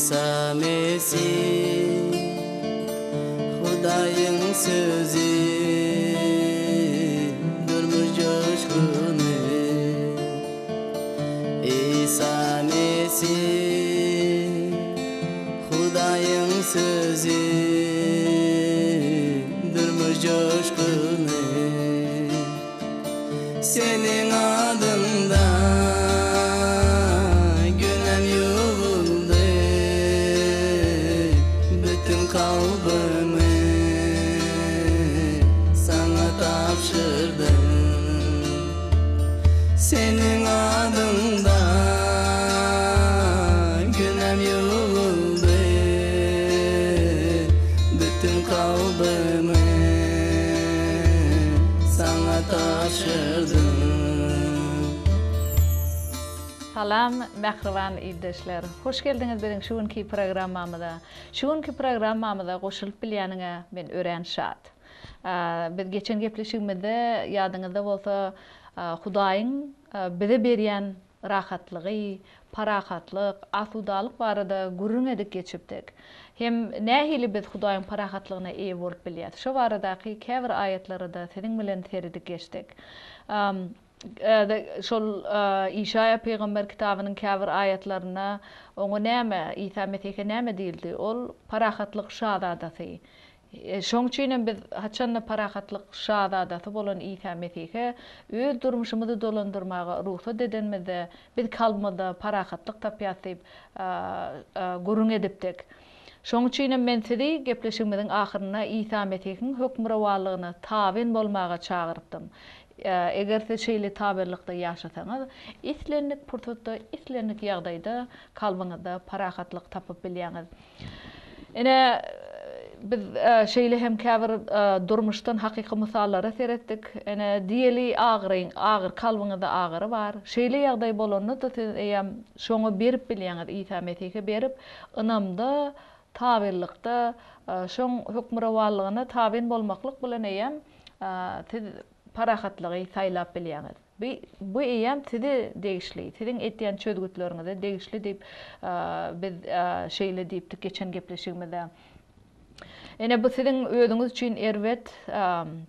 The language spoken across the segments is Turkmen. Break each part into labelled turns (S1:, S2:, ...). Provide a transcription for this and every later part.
S1: Isa Mesih Hudaýyň sözi Durmuş joşguny Isa Mesih Hudaýyň sözi Durmuş joşguny Seniň adyňda günäm ýuwuldy, Bütin kalbymy Saňa tabşyrdym. Seniň adyňda günäm ýuwuldy, Bütin kalbymy Saňa tabşyrdym.
S2: Salam mähriban ildeşler! Hoş geldiňiz biziň şu günki programmamyza. Şu günki programmamyza goşulyp bilýäniňe men örän şat. Biz geçen gepleşigimizde ýadyňyzda bolsa Hudaýyň bize berýän rahatlygy, parahatlyk, asudalyk barada gürrüň edip geçipdik. Hem nähili biz Hudaýyň parahatlygyna eýe bolup bilýäs? Şo baradaky käbir aýatlara-da siziň bilen seredip geçdik. Şol Işaýa pygamber kitabynyň käbir aýatlarynda oňa näme, Isa Mesihe näme diýildi? Ol parahatlyk şazadasy. Şoň üçin hem biz haçan-da parahatlyk Şazadasy bolan Isa Mesihe öz durmuşymyzy dolandyrmaga rugsat edenimizde, biz kalbymyzda parahatlyk tapýarys diýip gürrüň edipdik. Şoň üçin hem men sizi gepleşigimiziň ahyrynda Isa Mesihiň hökmürowanlygyna tabyn bolmaga çagyrypdym. Eger siz şeýle tabynlykda ýaşasaňyz, islendik pursatda, islendik ýagdaýda kalbyňyzda parahatlyk tapyp bilýäňiz. Ine, biz şeýle hem käbir durmuşdan hakyky mysallara seretdik. Ine, diýeli, agyryň, agyr, kalbyňyzda agyry bar. Şeýle ýagdaý bolanda-da siz eýýäm şoňa berip bilýäňiz, Isa Mesihe berip, ynamda, tabynlykda, şoň hökmürowanlygyna tabyn bolmaklyk bilen eýýäm siz parahatlygy saýlap bilýäňiz. Bu, bu eýýäm size degişli, siziň etýän çözgütleriňize degişli diýip, biz şeýle diýipdik geçen gepleşigimizde. Ine, bu siziň özüňiz üçin erbet,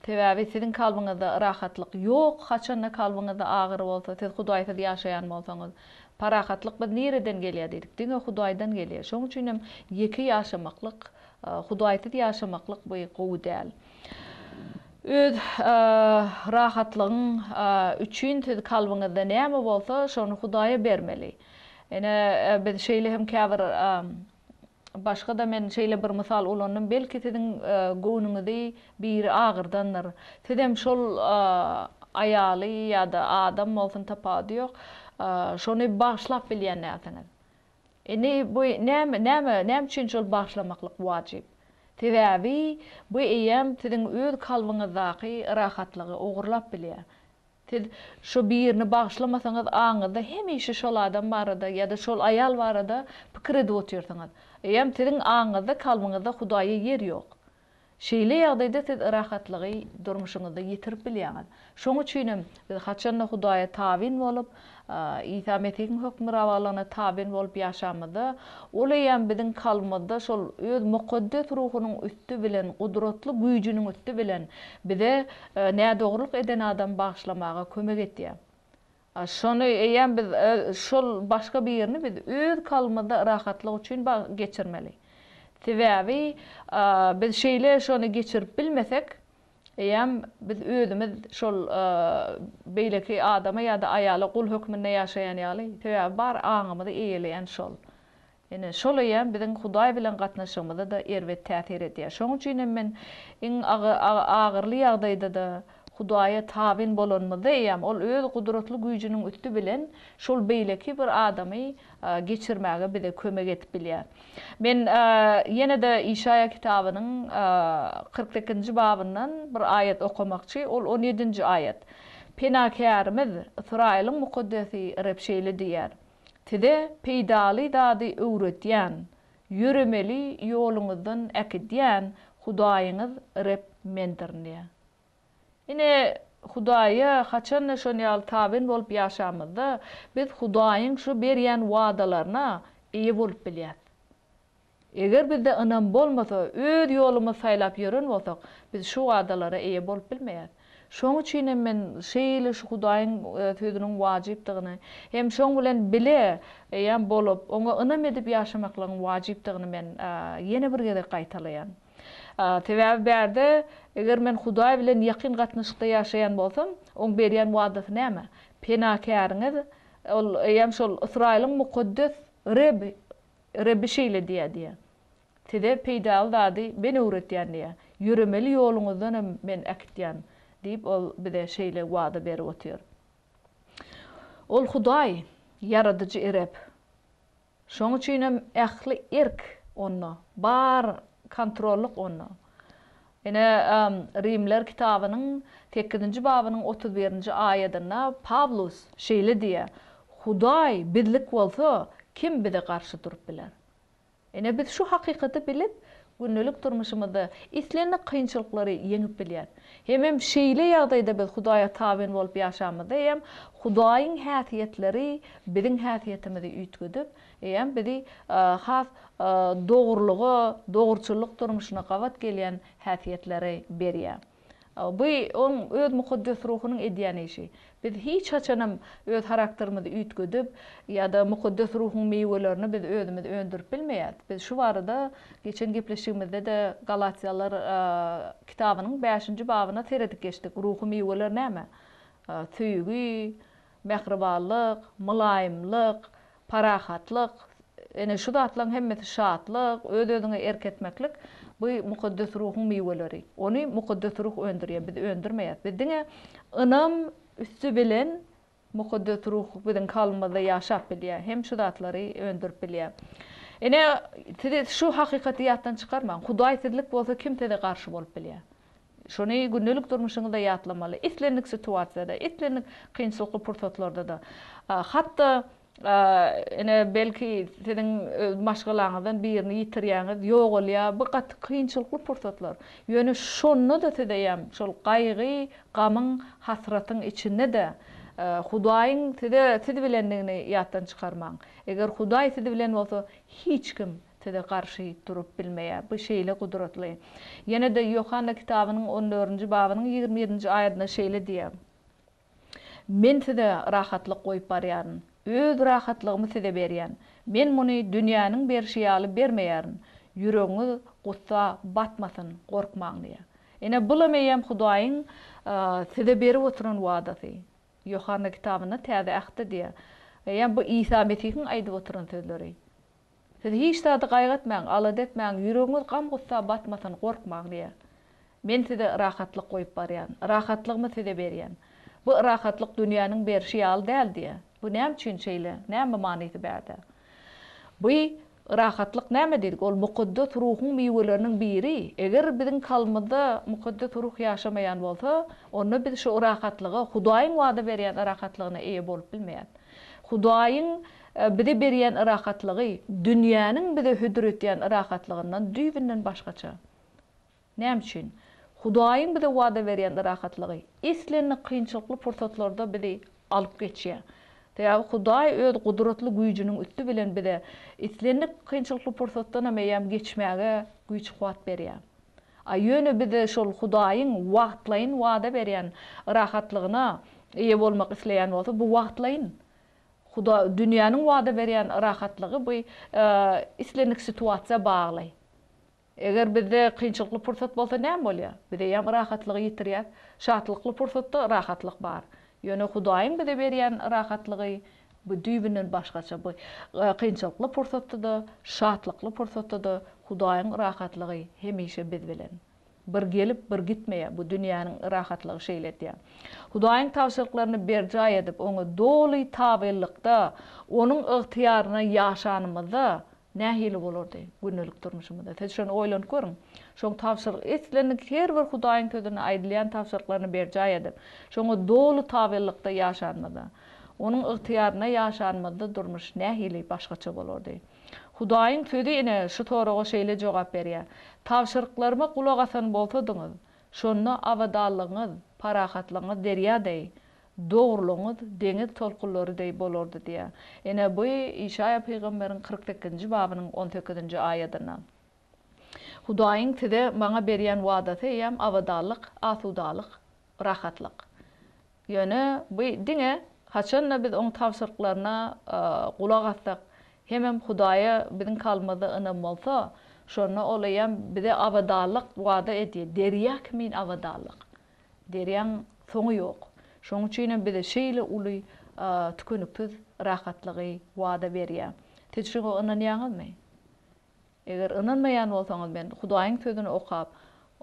S2: sebäbi siziň kalbyňyzda rahatlyk ýok, haçanda kalbyňyzda agyry bolsa, siz Hudaýsyz ýaşaýan bolsaňyz. Parahatlyk biz nireden gelýär diýdik, diňe Hudaýdan gelýär. Şonuň üçin hem ýeke ýaşamaklyk, Hudaýsyz ýaşamaklyk bu gowy däl. Öz rahatlygyň üçin siz kalbyňyzda näme bolsa, şony Hudaýa bermeli. Ine, biz şeýle hem käbir başga-da men şeýle bir mysal ulandym, belki siziň göwnüňizi biri agyrdandyr. Sizem şol aýaly ýa-da adam bolsun tapawudy ýok, şony bagyşlap bilýän dälsiňiz. Indi bu näme, näme, näme üçin şol bagyşlamaklyk wajyp? Sebäbi bu eýýäm siziň öz kalbyňyzdaky rahatlygy ogurlap bilýär. Siz şo birini bagyşlamasaňyz aňyňyzda hemişe şol adam barada ýa-da şol aýal barada pikir edip otyrsyňyz. Eýýäm siziň aňyňyzda, kalbyňyzda Hudaýa ýer ýok. Şeýle ýagdaýda siz rahatlygy durmuşyňyzda ýitirip bilýäňiz. Şoň üçinem biz haçanda Hudaýa tabyn bolup, Isa Mesihiň hökmürowanlygyna tabyn bolup ýaşamyzda, Ol eýýäm biziň kalbymyzda şol Öz Mukaddes Ruhunyň üsti bilen, gudratly güýjüniň üsti bilen bize nädogrulyk eden adamy bagyşlamaga kömek etýär. A şony eýýäm biz şol başga birini biz öz kalbymyzda rahatlyk üçin geçirmeli. Sebäbi biz şeýle şony geçirip bilmesek, eýýäm biz özümiz şol beýleki adama ýa-da aýala gul hökmünde ýaşaýan ýaly, sebäbi bar aňymyzy eýeleýän şol. Ine, şol eýýäm biziň Hudaý bilen gatnaşygymyza-da erbet täsir edýär. Şonuň üçin hem men iň agyrly ýagdaýda-da Hudaýa tabyn bolanymyzda eýýäm Ol Öz gudratly güýjüniň üsti bilen şol beýleki bir adamy geçirmäge bize kömek edip bilýär. Men ýene-de Işaýa kitabynyň 48-nji babyndan bir aýat okamakçy, ol on ýedinji aýat. Penakärimiz, Ysraýylyň Mukaddesi Reb şeýle diýýär, Size peýdaly zady öwredýän, ýöremeli ýoluňyzdan äkidýän Hudaýyňyz Reb Mendirin diýýär. Ine, Hudaýa haçan-da şon ýaly tabyn bolup ýaşamyzda, biz Hudaýyň şu berýän wadalaryna eýe bolup bilýäs. Eger bizde ynam bolmasa, öz ýolumyzy saýlap ýören bolsak, biz şu wadalara eýe bolup bilmeýäris. Şoň üçin hem men şeýle şu Hudaýyň Sözüniň wajypdygyny, hem şoň bilen bile eýýäm bolup, Oňa ynam edip ýaşamaklygyň wajypdygyny men ýene bir gezek gaýtalaýan. Sebäbi bärde, eger men Hudaý bilen ýakyn gatnaşykda ýaşaýan bolsam, Oň berýän wadasy näme? Penakäriňiz, ol eýýäm şol Ysraýylyň Mukaddes Reb, Rebbi şeýle diýýär diýýär. Size peýdaly zady men öwretýän diýýär. Ýöremeli ýoluňyzdan hem men äkitýän diýip, ol bize şeýle wada berip otyr. Ol Hudaý, Ýaradyjy Reb. Şoň üçin hem ähli erk Onda, bar kontrollyk Onda. Ine, Rimler kitabynyň sekizinji babynyň 31-nji aýadynda Pawlus şeýle diýýär, Hudaý bizlik bolsa, kim bize garşy durup biler? Ine, biz şu hakykaty bilip, gündelik durmuşymyzda islendik kynçylyklary ýeňip bilýäris. Hemem şeýle ýagdaýda biz Hudaýa tabyn bolup ýaşamyzda eýýäm Hudaýyň häsiýetleri biziň häsiýetimizi üýtgedip, eýýäm bizi has dogrulyga, dogruçyllyk durmuşyna gabat gelýän häsiýetleri berýär. Bu Oň Öz Mukaddes Ruhunyň edýän işi. Biz hiç haçanam öz harakterimizi üýtgedip ýa-da Mukaddes Ruhuň miwelerini biz özümiz öndürip bilmeýäris. Biz şu barada geçen gepleşigimizde-de Galatýalar kitabynyň bäşinji babyna seredip geçdik. Ruhy miweler näme? Söýgi, mähribanlyk, mylaýymlyk, Parahatlyk, ine şu zatlaryň hemmesi şatlyk, öz-özüňe erk etmeklik, bu Mukaddes Ruhuň miweleri. Ony Mukaddes Ruh öndürýär, biz öndürmeýäris. Biz diňe ynam üsti bilen Mukaddes Ruh biziň kalbymyzda ýaşap bilýär, hem şu zatlary öndürip bilýär. Ine, siz şu hakykaty ýatdan çykarmaň, Hudaý sizlik bolsa kim size garşy bolup bilýär? Şony gündelik durmuşyňyzda ýatlamaly. Islendik situasiýada, islendik kynçylykly pursatlarda-da. Hatda ine belki siziň maşgalaňyzdan birini ýitirýäňiz, ýogalýar. Bu gaty kynçylykly pursatlar. Ýöne şonda-da siz eýýäm şol gaýgy, gamyň, hasratyň içinde-de Hudaýyň size siz bilendigini ýatdan çykarmaň. Eger Hudaý siz bilen bolsa, hiç kim Size garşy durup bilmeýär. Bu şeýle gudratly. Ýene-de Ýohanna kitabynyň on dördünji babynyň 27-nji aýadynda şeýle diýýär, Men size rahatlyk goýup barýaryn. Öz rahatlygymy size berýän. Men muny dünýäniň berşi ýaly bermeýärin. Ýüregiňiz gussa batmasyn, gorkmaň diýýär. Ine, bulam eýýäm Hudaýyň size berip oturan wadasy. Ýohanna kitabynda Täze Ähtde diýýär. Eýýäm bu Isa Mesihiň aýdyp oturan sözleri. Siz hiç zady gaýgy etmäň, alada etmäň, ýüregiňiz gam-gussa batmasyn, gorkmaň diýýär. Men size rahatlyk goýup barýan, rahatlygymy size berýän. Bu rahatlyk dünýäniň berşi ýaly däl diýýär. Bu näme üçin şeýle, näme manysy bärde? Bu rahatlyk näme diýdik? Ol Mukaddes Ruhuň miweleriniň biri. Eger biziň kalbymyzda Mukaddes Ruh ýaşamaýan bolsa, onda biz şu rahatlyga, Hudaýyň wada berýän rahatlygyna eýe bolup bilmeýäris. Hudaýyň bize berýän rahatlygy dünýäniň bize hödür etýän rahatlygyndan düýbünden başgaça. Näme üçin? Hudaýyň bize wada berýän rahatlygy islendik kynçylykly pursatlarda bizi alyp geçýär. Sebäbi Hudaý öz gudratly güýjüniň üsti bilen bize islendik kynçylykly pursatdanam eýýäm geçmäge güýç-kuwwat berýär. A ýöne bize şol Hudaýyň wagtlaýyn wada berýän rahatlygyna eýe bolmak isleýän bolsa, bu wagtlaýyn. Huda dünýäniň wada berýän rahatlygy bu islendik situasiýa bagly. Eger bizde kynçylykly pursat bolsa näme bolýar? Biz eýýäm rahatlygy ýitirýäs. Şatlykly pursatda rahatlyk bar. Ýöne Hudaýyň bize berýän rahatlygy bu düýbünden başgaça. Bu kynçylykly pursatda-da, şatlykly pursatda-da Hudaýyň rahatlygy hemişe biz bilen. Bir gelip, bir gitmeýär. Bu dünýäniň rahatlygy şeýle edýär. Hudaýyň tabşyryklaryny berjaý edip, Oňa doly tabynlykda, Onuň ygtyýaryna ýaşanymyzda nähili bolardy gündelik durmuşymyzda? Siz şony oýlanyp görüň. Şoň tabşyryk, islendik her bir Hudaýyň Sözünde aýdylýan tabşyryklaryny berjaý edip, şoňa doly tabynlykda ýaşanymyzda, Onuň ygtyýarynda ýaşanymyzda durmuş nähili başgaça bolardy? Hudaýyň Sözi ine, şu soraga şeýle jogap berýär, Tabşyryklaryma gulak asan bolsadyňyz, şonda abadanlygyňyz, parahatlygyňyz derýa deý, dogrulygyňyz deňiz tolkunlary deý bolardy diýýär. Ine, bu Işaýa pygamberiň 48-nji babynyň on sekizinji aýadynda. Hudaýyň size, maňa berýän wadasy eýýäm abadanlyk, asudalyk, rahatlyk. Ýöne bu diňe haçan-da biz Oň tabşyryklaryna gulak assak, hemem Hudaýa biziň kalbymyzda ynam bolsa, şonda Ol eýýäm bize abadanlyk wada edýär, derýa kimin abadanlyk. Derýaň soňy ýok. Şonuň üçin hem bize şeýle uly tükeniksiz rahatlygy wada berýär. Siz şuňa ynanýaňyzmy? Eger ynanmaýan bolsaňyz, men Hudaýyň Sözüni okap,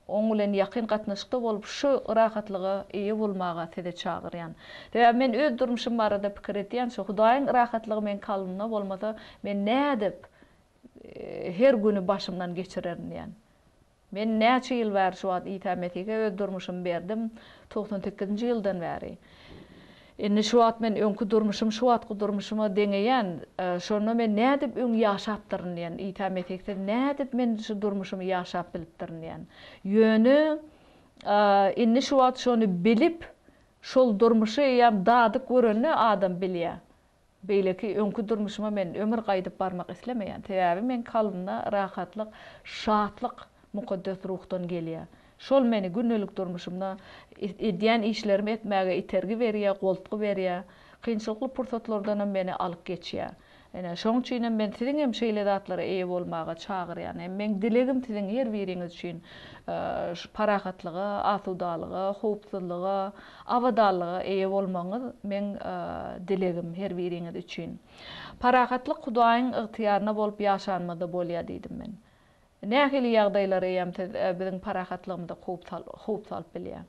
S2: Oň bilen ýakyn gatnaşykda bolup, şu rahatlyga eýe bolmaga sizi çagyrýan. Sebäbi men öz durmuşym barada pikir edýän, şu Hudaýyň rahatlygy meň kalbymda bolmasa, men nädip her güni başymdan geçirerin diýýän. Men näçe ýyl bäri şu wagt Isa Mesihe öz durmuşymy berdim, 98-nji ýyldan bäri. Indi şu wagt men öňki durmuşymy şu wagtky durmuşyma deňeýän, şonda men nädip öň ýaşapdyryn diýen, Isa Mesihsiz nädip men şu durmuşymy ýaşap bilipdirin diýen. Ýöne indi şu wagt şony bilip, şol durmuşy eýýäm dadyp görende adam bilýär. Beýleki öňki durmuşyma men ömür gaýdyp barmak islemeýän. Sebäbi meň kalbymda rahatlyk, şatlyk Mukaddes Ruhdan gelýär. Şol meni gündelik durmuşymda edýän işlerimi etmäge itergi berýär, goltgy berýär. Kynçylykly pursatlardanam meni alyp geçýär. Ine, şoň üçin hem men siziň hem şeýle zatlara eýe bolmaga çagyrýan. Hem meň dilegim siziň her biriňiz üçin şu parahatlyga, asudalyga, howpsuzlyga, abadanlyga eýe bolmagyňyz meň dilegim her biriňiz üçin. Parahatlyk Hudaýyň ygtyýarynda bolup ýaşanymyzda bolýar diýdim men. Nähili ýagdaýlar eýýäm siz biziň parahatlygymyza howp salyp bilýär?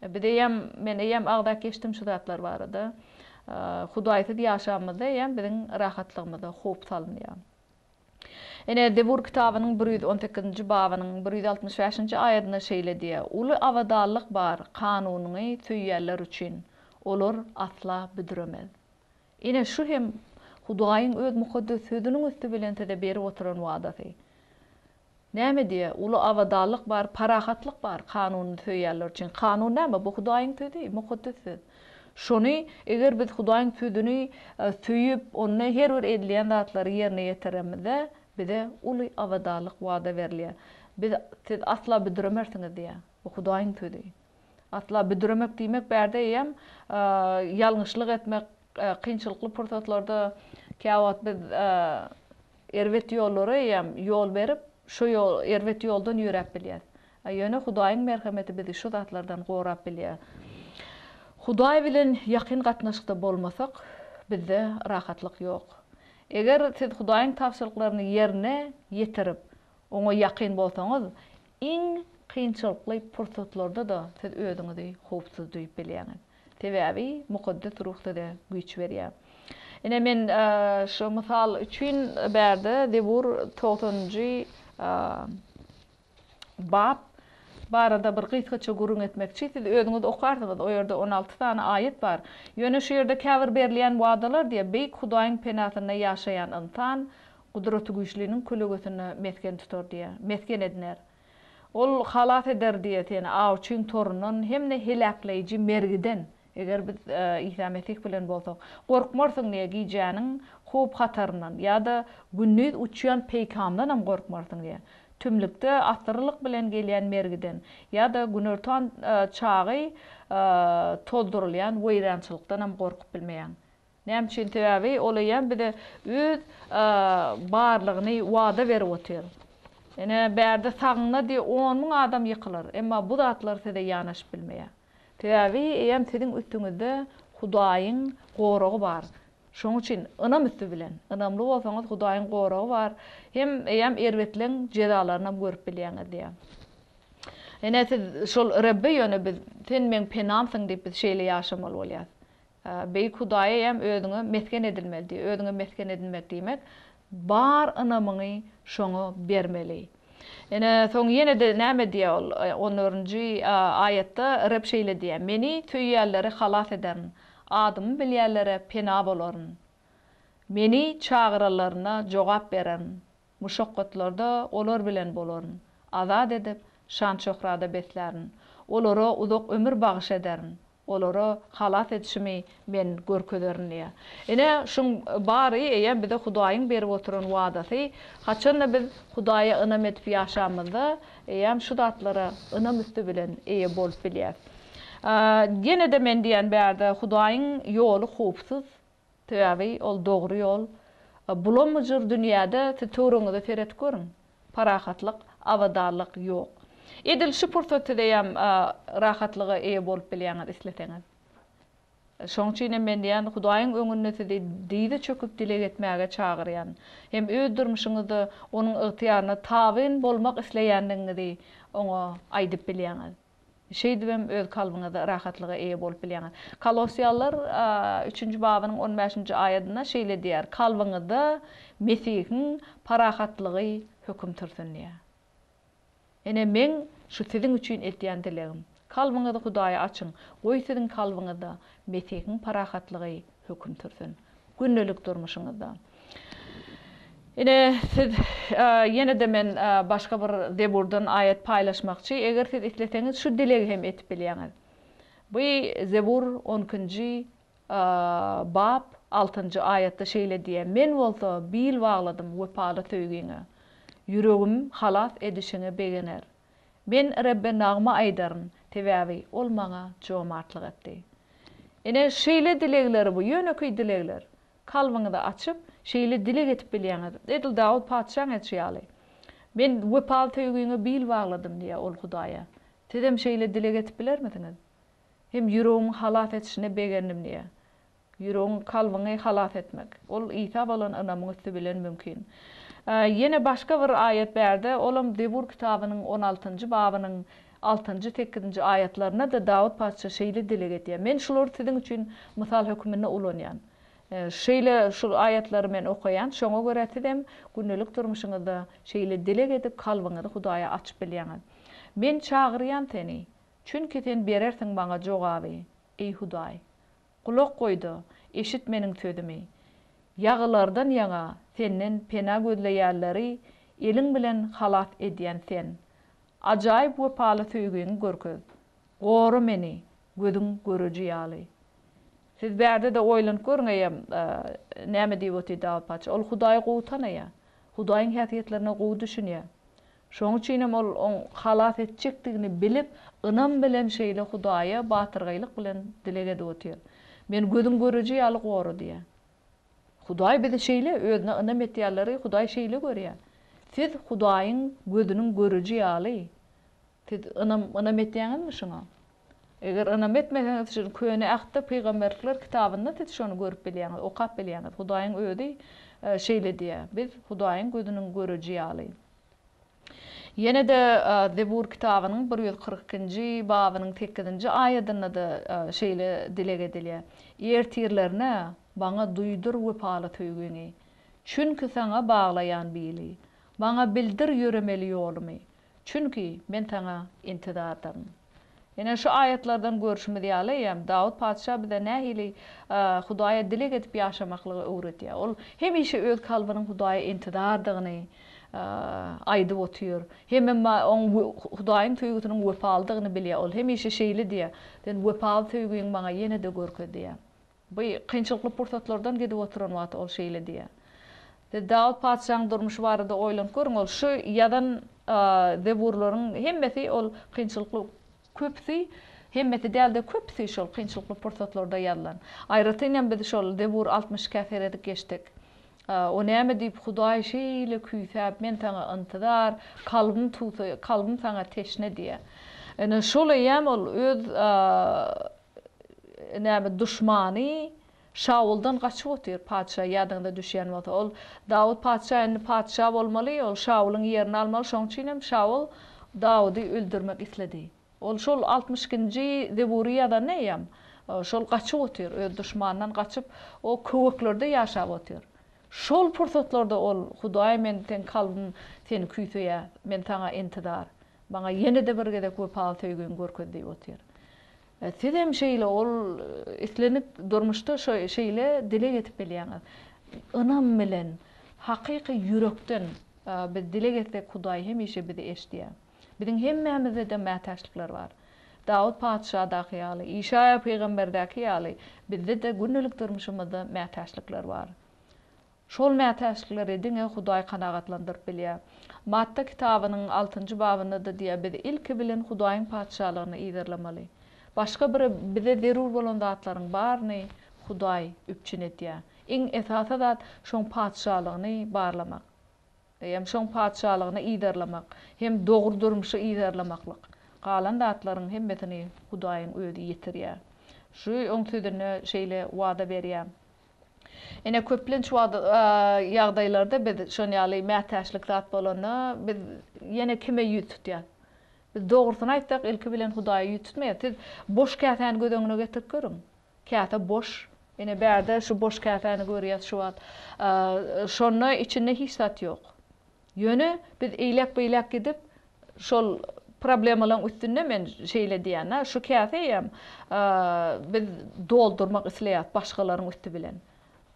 S2: Biz eýýäm, men eýýäm agzap geçdim şu zatlar barada. Hudaýsyz ýaşamyzda eýýäm biziň rahatlygymyza howp salynýar. Ine, Zebur kitabynyň 118-nji babynyň 165-nji aýadynda şeýle diýýär, Uly abadanlyk bar kanunyňy söýýänler üçin, olar asla büdremez. Ine, şu hem Hudaýyň Öz Mukaddes Sözüniň üsti bilen size berip oturan wadasy. Näme diýýär? Uly abadanlyk bar, parahatlyk bar kanunyny söýýänler üçin. Kanun näme? Bu Hudaýyň Sözi, Mukaddes Söz. Şony, eger biz Hudaýyň Sözüni söýüp, onda her bir edilýän zatlary ýerine ýetiremizde, bize uly abadanlyk wada berilýär. Biz, siz asla büdremersiňiz diýýär. Bu Hudaýyň Sözi. Asla büdremek diýmek bärde eýýäm ýalňyşlyk etmek, kynçylykly pursatlarda käwagt biz erbet ýollara eýýäm ýol berip, şo ýol, erbet ýoldan ýöräp bilýäs. Ýöne Hudaýyň merhemeti bizi şu zatlardan gorap bilýär. Hudaý bilen ýakyn gatnaşykda bolmasak, bizde rahatlyk ýok. Eger siz Hudaýyň tabşyryklaryny ýerine ýetirip, Oňa ýakyn bolsaňyz, iň kynçylykly pursatlarda-da siz özüňizi howpsuz duýup bilýäňiz. Sebäbi Mukaddes Ruh size güýç berýär. Ine, men şu mysal üçin bärde Zebur togsanynjy bap barada bir gysgaça gürrüň etmekçi. Siz özüňiz okarsyňyz, o ýerde 16 sany aýat bar. Ýöne şu ýerde käbir berilýän wadalar diýýär, Beýik Hudaýyň penasynda ýaşaýan ynsan Gudratygüýçliniň kölegesinde mesgen tutar diýýär, mesgen ediner. Ol halas eder diýýär seni awçyň torundan hem-de heläkleýji mergiden, eger biz Isa Mesih bilen bolsak. Gorkmarsyň diýýär gijäniň howp-hataryndan ýa-da gündiz uçýan peýkamdanam gorkmarsyň diýýär. Tümlükde asyrlyk bilen gelýän mergiden ýa-da günortan çagy tozdurylýan weýrançylykdanam gorkup bilmeýäň. Näme üçin? Sebäbi ol eýýäm bize öz barlygyny wada berip otyr. Ine, bärde sagyňda diýe 10 000 adam ýykylar, emma bu zatlar size ýanaşyp bilmeýär. Sebäbi eýýäm siziň üstüňizde Hudaýyň goragy bar. Şonuň üçin ynam üsti bilen, ynamly bolsaňyz Hudaýyň goragy bar, hem eýýäm erbetleň jezalarynam görüp bilýäňiz diýýär. Ine, siz şol Rebbe ýöne biz, Sen meň penamsyň diýip biz şeýle ýaşamaly bolýas. Beýik Hudaýa hem özüňe mesgen edinmeli diýýär. Özüňe mesgen edinmek diýmek, bar ynamyňy şoňa bermeli. Ine, soň ýene-de näme diýýär ol? On dördünji aýatda Reb şeýle diýýär, Meni söýýänleri halas ederin, adymy bilýänlere pena bolaryn. Meni çagyranlaryna jogap bererin, muşakgatlarda olar bilen bolaryn, azat edip, şan-şöhrada beslärin. Olara uzak ömür bagyş ederin. Olara halas edişimi Men görkezerin diýýär. Ine, şuň bary eýýäm bize Hudaýyň berip oturan wadasy. Haçan-da biz Hudaýa ynam edip ýaşamyzda, eýýäm şu zatlara ynam üsti bilen eýe bolup bilýäs. Ýene-de men diýýän bärde Hudaýyň ýoly howpsuz, sebäbi ol dogry ýol. Bulam-bujur dünýäde siz töweregiňize seredip görüň. Parahatlyk, abadanlyk ýok. Edil şu pursat siz eýýäm rahatlyga eýe bolup bilýäňiz isleseňiz. Şoň üçin hem men diýýän, Hudaýyň öňünde sizi dyza çöküp dileg etmäge çagyrýan. Hem öz durmuşyňyzda Onuň ygtyýaryna tabyn bolmak isleýändigiňizi Oňa aýdyp bilýäňiz. Şeýdibem öz kalbyňyzda rahatlyga eýe bolup bilýäňiz. Kolosýalylar üçünji babynyň on bäşinji aýadynda şeýle diýýär, Kalbyňyzda Mesihiň parahatlygy höküm sürsün diýýär. Ine, meň şu siziň üçin edýän dilegim. Kalbyňyzy Hudaýa açyň, goý siziň kalbyňyzda Mesihiň parahatlygy höküm sürsün. Gündelik durmuşyňyzda. Ine, siz, ýene-de men başga bir Zeburdan aýat paýlaşmakçy. Eger siz isleseňiz, şu dilegi hem edip bilýäňiz. Bu Zebur on ikinji bap, altynjy aýatda şeýle diýýär, Men bolsa bil bagladym wepaly söýgiňe, ýüregim halas edişiňe begener. Men Rebbe nagma aýdaryn, sebäbi Ol maňa jomartlyk etdi. Ine, şeýle dilegleri bu, ýönekeý dilegler. Kalbyňyzy açyp, şeýle dileg edip bilýäňiz, edil Dawut patyşaň edişi ýaly. Men wepaly söýgiňe bil bagladym diýýär ol Hudaýa. Sizem şeýle dileg edip bilermisiňiz? Hem ýüregimiň halas edişine begendim diýýär. Ýüregiň, kalbyňy halas etmek, ol Isa bolan ynamyň üsti bilen mümkin. Ýene başga bir aýat bärde, olam Zebur kitabynyň on altynjy babynyň altynjy, sekizinji aýatlarynda-da Dawut patyşa şeýle dileg edýär. Men şulary siziň üçin mysal hökmünde ulanýan. Şeýle şu aýatlary men okaýan, şoňa görä sizem gündelik durmuşyňyzda şeýle dileg edip kalbyňyzy Hudaýa açyp bilýäňiz. Men çagyrýan seni, çünki sen berersiň maňa jogaby, eý Hudaý. Gulak goý-da, eşit meniň sözümi. Ýagylardan ýaňa Senden pena gözleýänleri eliň bilen halas edýän Sen. Ajaýyp wepaly söýgiňi görkez. Gora meni, gözüň göreji ýaly. Siz bärde-de oýlanyp görüň eýýäm, näme diýip otyr Dawut patyşa. Ol Hudaýy gowy tanaýar. Hudaýyň häsiýetlerine gowy düşünýär. Şonuň üçinem ol oň halas etjekdigini bilip, ynam bilen şeýle Hudaýa batyrgaýlyk bilen dileg edip otyr. Meni gözüň göreji ýaly gora diýýär. Hudaý bizi şeýle, özüne ynam etýänleri Hudaý şeýle görýär. Siz Hudaýyň gözüniň göreji ýaly. Siz ynam ynam etýäňizmi şuňa? Eger ynam etmeseňiz, şu Köne Ähtde Pygamberlikler kitabynda siz şony görüp bilýäňiz, okap bilýäňiz. Hudaýyň özi şeýle diýýär, Biz Hudaýyň gözüniň göreji ýaly. Ýene-de Zebur kitabynyň 142 ikinji babynyň sekizinji aýadynda-da şeýle dileg edilýär, Ertirlerine maňa duýdur wepaly söýgiňi, çünki Saňa baglaýan bili. Maňa bildir ýöremeli ýolumy, Çünki men saňa intizardyryn. Ine, şu aýatlardan görşümiz ýaly, eýýäm Dawut patyşa bize nähili Hudaýa dileg edip ýaşamaklygy öwredýär. Ol hemişe öz kalbynyň Hudaýa intizardygyny aýdyp otyr. Hemem oň Hudaýyň söýgüsiniň wepalydygyny bilýär. Ol hemişe şeýle diýýär, Sen wepaly söýgiňi maňa ýene-de görkez diýýär. Bu kynçylykly pursatlardan gidip oturan wagty ol şeýle diýýär. Siz Dawut patyşanyň durmuşy barada oýlanyp görüň, ol şu ýazan zeburlaryň hemmesi ol kynçylykly köpüsi, hemmesi däl-de köpüsi şol kynçylykly pursatlarda ýazylan. Aýratyn hem biz şol Zebur 62-ä seredip geçdik. O näme diýip Hudaý şeýle küýsäp, men saňa intizar, kalbym tugsa, kalbym saňa teşne diýýär. Ine şol eýýäm ol öz näme duşmany Şawuldan gaçyp otyr patyşa ýadyňyza düşýän bolsa ol Dawut patyşa indi patyşa bolmaly ol Şawulyň ýerini almaly şoň üçin hem Şawul Dawudy öldürmek isledi ol şol 62 ikinji Zebury ýazanda eýýäm şol gaçyp otyr öz duşmanyndan gaçyp o köweklerde ýaşap otyr şol pursatlarda ol Hudaý men seň kalbym seni küýseýär men saňa intizar maňa ýene-de bir gezek wepaly söýgiňi görkez diýip otyr Sizem şeýle ol islendik durmuşda şeýle dileg edip bilýäňiz. Ynam bilen, hakyky ýürekden biz dileg etsek Hudaý hemişe bizi eşidýär. Biziň hemmämizde-de mätäçlikler bar. Dawut patyşadaky ýaly, Işaýa pygamberdäki ýaly, bizde-de gündelik durmuşymyzda mätäçlikler bar. Şol mätäçlikleri diňe Hudaý kanagatlandyryp bilýär. Matta kitabynyň altynjy babynda-da diýýär, biz ilki bilen Hudaýyň Patyşalygyny yzarlamaly. Başga bir bize zerur bolan zatlaryň baryny Hudaý üpjün edýär. Iň esasy zat şoň Patyşalygyny barlamak. Hem şoň Patyşalygyny yzarlamak, hem dogry durmuşy yzarlamaklyk. Galan zatlaryň hemmesini Hudaýyň özi ýetirýär. Şu oň sözünde şeýle wada berýär. Ine, köplenç wagt ýagdaýlarda biz şon ýaly mätäçlik zat bolanda, biz ýene kime ýüz tutýas? Biz dogrusyny aýtsak, ilki bilen Hudaýa ýüz tutmaýas. Siz boş käsäni göz öňüne getirip görüň. Käse boş. Ine, bärde şu boş käsäni görýäs şu wagt. Şonda içinde hiç zat ýok. Ýöne biz eýläk-beýläk gidip, şol problemalaryň üstünde men şeýle diýýän-de, şu käseýem biz doldurmak isleýäris başgalaryň üsti bilen.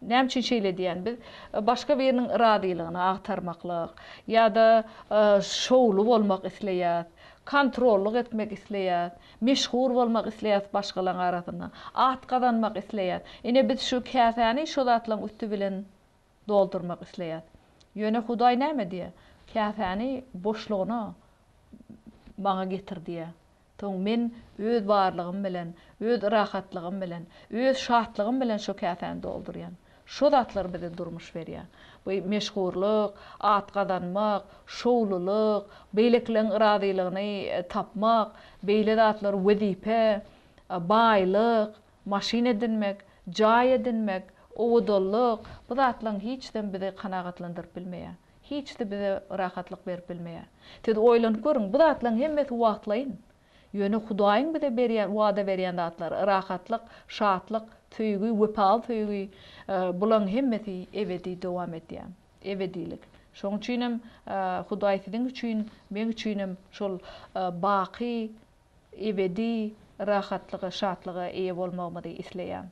S2: Näme üçin şeýle diýýän? Biz başga biriniň razylygyny agtarmaklyk ýa-da şowly bolmak isleýäris, kontrollyk etmek isleýäris, meşhur bolmak isleýäris başgalaryň arasynda, at gazanmak isleýäris. Ine biz şu käsäni şo zatlaryň üsti bilen doldurmak isleýär. Ýöne Hudaý näme diýýär? Käsäni boşlugyna Maňa getir diýýär. Soň Men Öz barlygym bilen, Öz rahatlygym bilen, Öz şatlygym bilen şo käsäni doldurýan. Şo zatlar bize durmuş berýär. Bu meşhurlyk, at gazanmak, şowlulyk, beýlekileň razylygyny tapmak, beýle zatlar wezipe, baýlyk, Maşyn edinmek, jaý edinmek, owadanlyk, bu zatlaryň hiçisem bizi kanagatlandyryp bilmeýär. Hiçisi bize rahatlyk berip bilmeýär. Siz oýlanyp görüň, bu zatlaryň hemmesi wagtlaýyn. Ýöne Hudaýyň bize berýän, wada berýän zatlary, rahatlyk, şatlyk, söýgi, wepaly söýgi, bularyň hemmesi ebedi dowam edýär. Ebedilik. Şonuň üçinem Hudaý siziň üçin, meň üçinem şol baky ebedi rahatlyga, şatlyga eýe bolmagymyzy isleýän.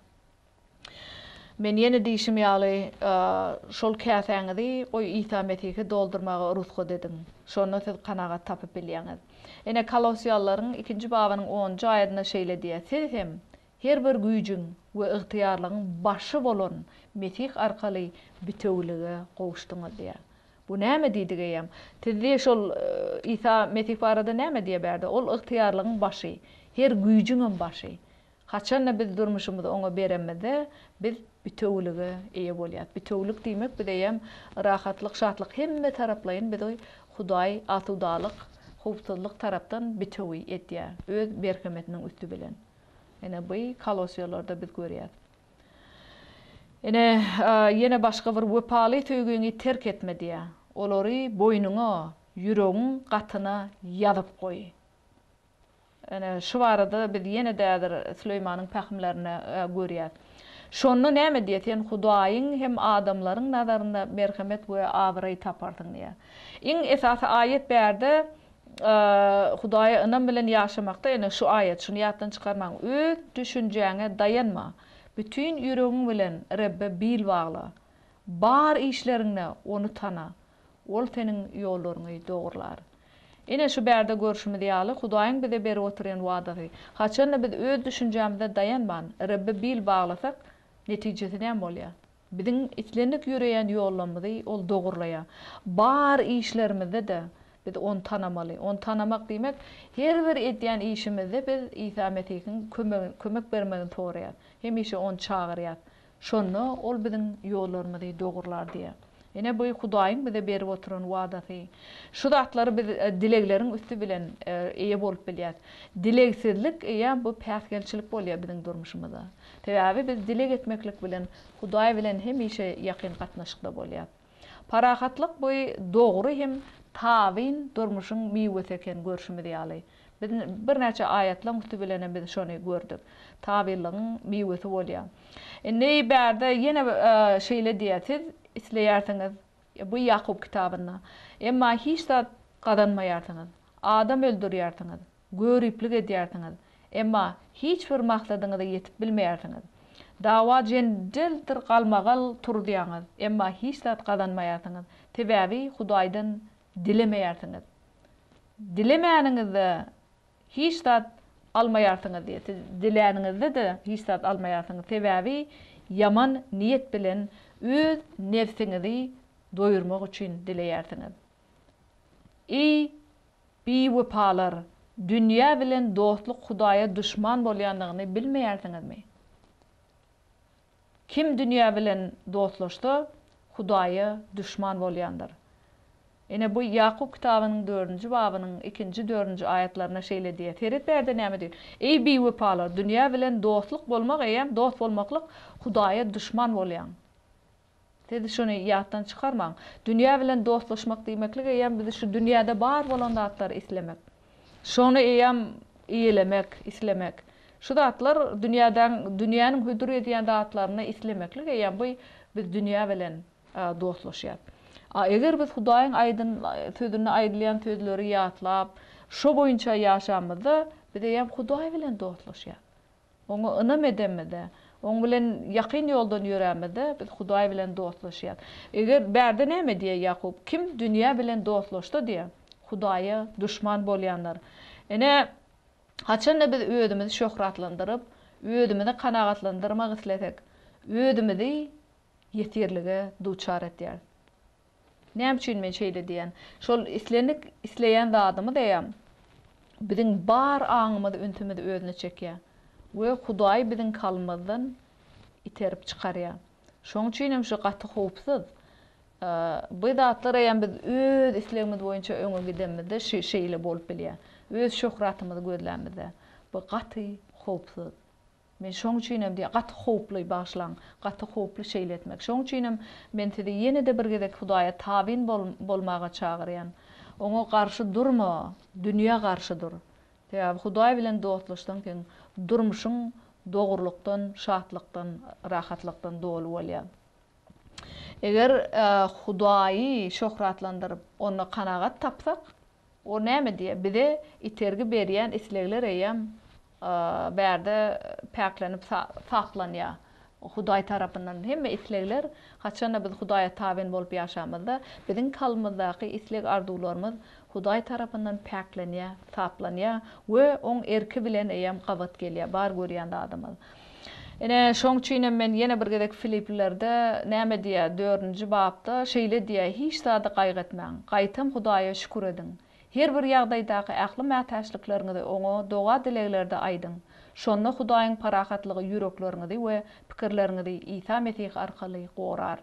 S2: Men ýene diýşim ýaly, şol käsäňizi goý Isa Mesihe doldurmaga rusgat ediň. Şonda siz kanagat tapyp bilýäňiz. Ine, Kolosýalylaryň ikinji babynyň onunjy aýadynda şeýle diýýär, Siz hem her bir güýjüň we ygtyýarlygyň başy bolan Mesih arkaly bitewülige gowuşdyňyz diýýär. Bu näme diýdik eýýäm? Siz şol Isa Mesih barada näme diýýär bärde? Ol ygtyýarlygyň başy, her güýjüňem başy. Haçanda biz durmuşymyzy Oňa beremizde, biz bitewülige eýe bolýarys. Bitewülik diýmek biz eýýäm rahatlyk, şatlyk hemme taraplaýyn bizi Hudaý asudalyk, howpsuzlyk tarapdan bitewi edýär, öz merhemetiniň üsti bilen. Ine bu Kolosýalarda biz görýäris. Ine, ýene başga bir wepaly söýgiňi terk etme diýýär. Olary boýnuňa, ýüregiň gatyna ýazyp goý. Ine, şu barada biz ýene-de häzir Süleýmanyň pähimlerinde görýäs. Şonda näme diýýär? Sen Hudaýyň hem adamlaryň nazarynda merhemet we abraý taparsyň diýýär. Iň esasy aýat bärde Hudaýa ynam bilen ýaşamakda ine şu aýat, şuny ýatdan çykarmaň, Öz düşünjäňe daýanma, bütin ýüregiň bilen Rebbe bil bagla. Bar işleriňde Ony tana, Ol seniň ýollaryňy dogrular. Ine şu bärde görşümiz ýaly, Hudaýyň bize berip oturýan wadasy. Haçanda biz öz düşünjämize daýanman, Rebbe bil baglasak, netijesi näme bolýar? Biziň islendik ýöreýän ýollarymyzy Ol dogurlaýar. Bar işlerimizde-de biz Ony tanamaly. Ony tanamak diýmek, her bir edýän işimizde biz Isa Mesihiň kömegini, kömek bermegini soraýarys. Hemişe Ony çagyrýarys. Şonda Ol biziň ýollarymyzy dogurlar diýýär. Ine, bu Hudaýyň bize berip oturan wadasy. Şu zatlary biz dilegleriň üsti bilen eýe bolup bilýäris. Dilegsizlik eýýäm bu päsgelçilik bolýar biziň durmuşymyzda. Sebäbi biz dileg etmeklik bilen Hudaý bilen hemişe ýakyn gatnaşykda bolýarys. Parahatlyk bu dogry hem tabyn durmuşyň miwesi eken görşümiz ýaly. Biz birnäçe aýatlaryň üsti bilen hem biz şony gördük. Tabynlygyň miwesi bolýar. Indi bärde ýene şeýle diýýär, siz isleýärsiňiz, bu Ýakup kitabynda, emma hiç zat gazanmaýarsyňyz. Adam öldürýärsiňiz, göriplik edýärsiňiz, emma hiç bir maksadyňyza ýetip bilmeýärsiňiz. Dawa-jenjeldir galmagal turuzýaňyz, emma hiç zat gazanmaýarsyňyz, sebäbi Hudaýdan dilemeýärsiňiz. Dilemäniňizde hiç zat. Almaýarsyňyz diýýär. Siz diläniňizde-de hiç zat almaýarsyňyz. Sebäbi ýaman niýet bilen öz nebsiňizi doýurmak üçin dileýärsiňiz. Eý, biwepalar, dünýä bilen dostluk Hudaýa duşman bolýandygyny bilmeýärsiňizmi? Kim dünýä bilen dostlaşsa, Hudaýa duşman bolýandyr. Ine, bu Ýakup kitabynyň dördünji babynyň ikinji, dördünji aýatlarynda şeýle diýýär. Seret bärde näme diýýär. Eý, biwepalar, dünýä bilen dostluk bolmak eýýäm dost bolmaklyk Hudaýa duşman bolýaň. Siz şuny ýatdan çykarmaň. Dünýä bilen dostlaşmak diýmeklik eýýäm bizi şu dünýäde bar bolan zatlary islemek. Şony eýýäm eýelemek, islemek. Şu zatlar dünýädäň, dünýäniň hödür edýän zatlaryny islemeklik eýýäm bu biz dünýä bilen dostlaşýas. A eger biz Hudaýyň aýdyn sözünde aýdylýan sözleri ýatlap, şo boýunça ýaşamyzda biz eýýäm Hudaý bilen dostlaşýas. Oňa ynam edemizde, Oň bilen ýakyn ýoldan ýörämizde, biz Hudaý bilen dostlaşýas. Eger, bärde näme diýýär Ýakup? Kim dünýä bilen dostlaşsa diýýär, Hudaýa duşman bolýanlar. Ine, haçanda biz özümizi şöhratlandyryp, özümizi kanagatlandyrmak islesek, özümizi ýesirlige duçar etýäris. Näme üçin men şeýle diýýän? Şol islendik isleýän zadymyz eýýäm biziň bar aňymyzy, ünsümizi özüne çekýär we Hudaý biziň kalbymyzdan iterip çykarýar. Şonuň üçin hem şu gaty howpsuz. Bu zatlar eýýäm biz öz islegimiz boýunça öňe gidenimizde şeýle bolup bilýär. Öz şöhratymyzy gözlämizde. Bu gaty howpsuz. Men şoň üçinem diýýän, gaty howply, bagyşlaň, gaty howply şeýle etmek. Şoň üçinem men sizi ýene-de bir gezek Hudaýa tabyn bolmaga çagyrýan. Oňa garşy durma, dünýä garşy dur. Sebäbi Hudaý bilen dostlaşsaň seň durmuşyň dogrulykdan, şatlykdan, rahatlykdan doly bolýar. Eger Hudaýy şöhratlandyryp, onda kanagat tapsak, O näme diýýär? Bize itergi berýän islegler eýýäm bärde päklenip saplanýar. Hudaý tarapyndan hemme islegler, haçanda biz Hudaýa tabyn bolup ýaşamyzda, biziň kalbymyzdaky isleg-arzuwlarymyz Hudaý tarapyndan päklenýär, saplanýar we Oň erki bilen eýýäm gabat gelýär, bar görýän zadymyz. Ine, şoň üçinem men ýene bir gezek Filiplilerde näme diýýär, dördünji bapda şeýle diýýär, Hiç zady gaýgy etmäň, gaýtam Hudaýa şükür ediň. Her bir ýagdaýdaky ähli mätäçlikleriňizi Oňa doga-dileglerde aýdyň. Şonda Hudaýyň parahatlygy ýürekleriňizi we pikirleriňizi Isa Mesih arkaly gorar.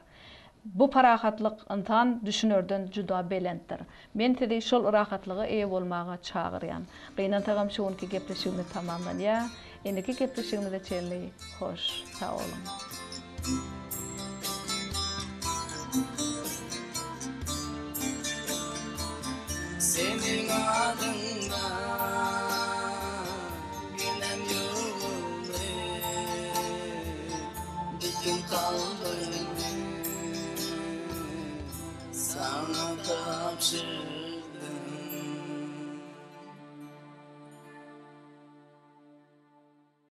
S2: Bu parahatlyk ynsan düşünerden juda belentdir. Men sizi şol rahatlyga eýe bolmaga çagyrýan. Gynansagam şu günki gepleşigimiz tamamlanýar. Indiki gepleşigimize çenli hoş sag boluň.
S1: Seniň adyňda ginem ýuwuldy Bütin kalbymy saňa tabşyrdym.